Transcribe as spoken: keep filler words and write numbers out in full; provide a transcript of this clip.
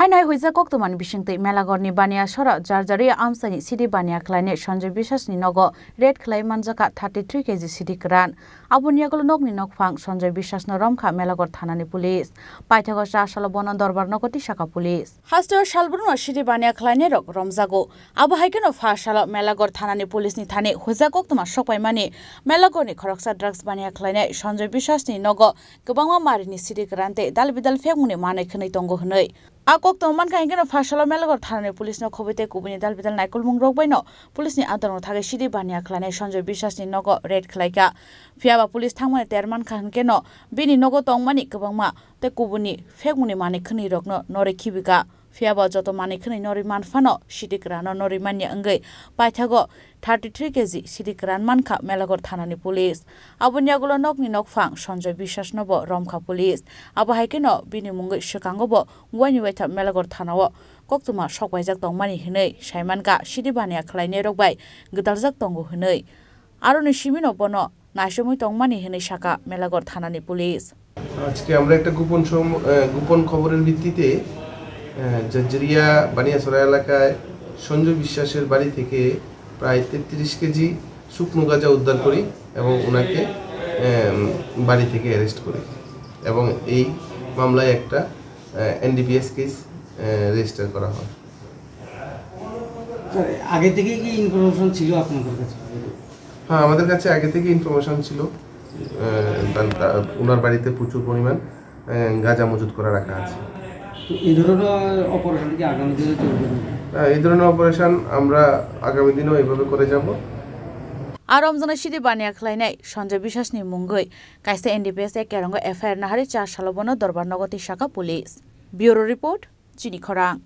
Ainai huijak koktwmani bisingtwi Melagorni Baniasora Jarjari amchaini sidi baniya khlainai Sanjoy Biswasni nogo raid khlai manjakha thirty three K G sidi kwran. Aboni yagulo nokni nokphang Sanjoy Biswasno romkha Melagor thanani police. Paithago cha salo bono dorbar nogo tisakha police. Hasteo salbrumno sidi baniya khlainairok romjago. Abo hai kheno pha salo Melagor thanani police ni thani huijak koktwma sokpaimani Melagorni khoroksa drugs baniya khlainai Sanjoy Biswasni nogo kwbangma marini sidi kwran tei dal bidal phekmungni manwi khwnwi tongo hwnwi. A koktwma mankha hinkhe no pha salo Melagor thanani police no khobwi tei kubuni dal bidal naikolmung rok bai no police ni adorno thagwi sidi baniya khlainai Sanjoy Biswasni nogo raid khlaikha. Phiyaba police thangmani ter mankha hinkhe no bini nogo tongmani kwbangma tei kubuni phekmungni manwi khwnwi rokno norwi khibika. Phiyaba joto manwi khwnwi norwi man phano sidi kwrano norwi manya wngwi paithago thirty three K G sidi kwran mankha Melagor thanani police. Aboni yagulo nokni nokphang Sanjoy Biswasno bo romkha police. Abo hai kheno bini mungwi swkango bo waini waitham Melagor thanao koktwma sokpaijak tongmani hwnwi saimankha sidi baniya khlainairok bai gwdaljak tongo hwnwi. Aroni simino bono naisomwi tongmani hwnwi sakha Melagor thanani police. আজকে আমরা একটা গোপন সম-, আহ, গোপন খবরের ভিত্তিতে, আহ, জাজরিয়া বানিয়াছড়া এলাকায় সঞ্জয় বিশ্বাসের বাড়ি থেকে প্রায় তেত্রিশ কেজি শুকনো গাঁজা উদ্ধার করি এবং ওনাকে, আহ, বাড়ি থেকে অ্যারেস্ট করি এবং এই মামলায় একটা, আহ, এনডিপিএস কেস, আহ, রেজিস্টার করা হয়। স্যার, আগে থেকে কি ইনফরমেশন ছিল আপনাদের কাছে? হ্যাঁ, আমাদের কাছে আগে থেকে ইনফরমেশন ছিল। আহ, তার, তার, ওনার বাড়িতে প্রচুর পরিমাণ, আহ, গাঁজা মজুত করে রাখা আছে। তো এই ধরনের অপারেশন কি আগামী দিনে চলবে? হ্যাঁ, এই ধরনের অপারেশন আমরা আগামী দিনেও এভাবে করে যাব। Aro omjana sidi baniya khlainai Sanjoy Biswasni mungwi kaisa N D P S A kerongo F I R nahari cha salo bono dorbar nogo tisakha police. Bureau report, Chini Khorang.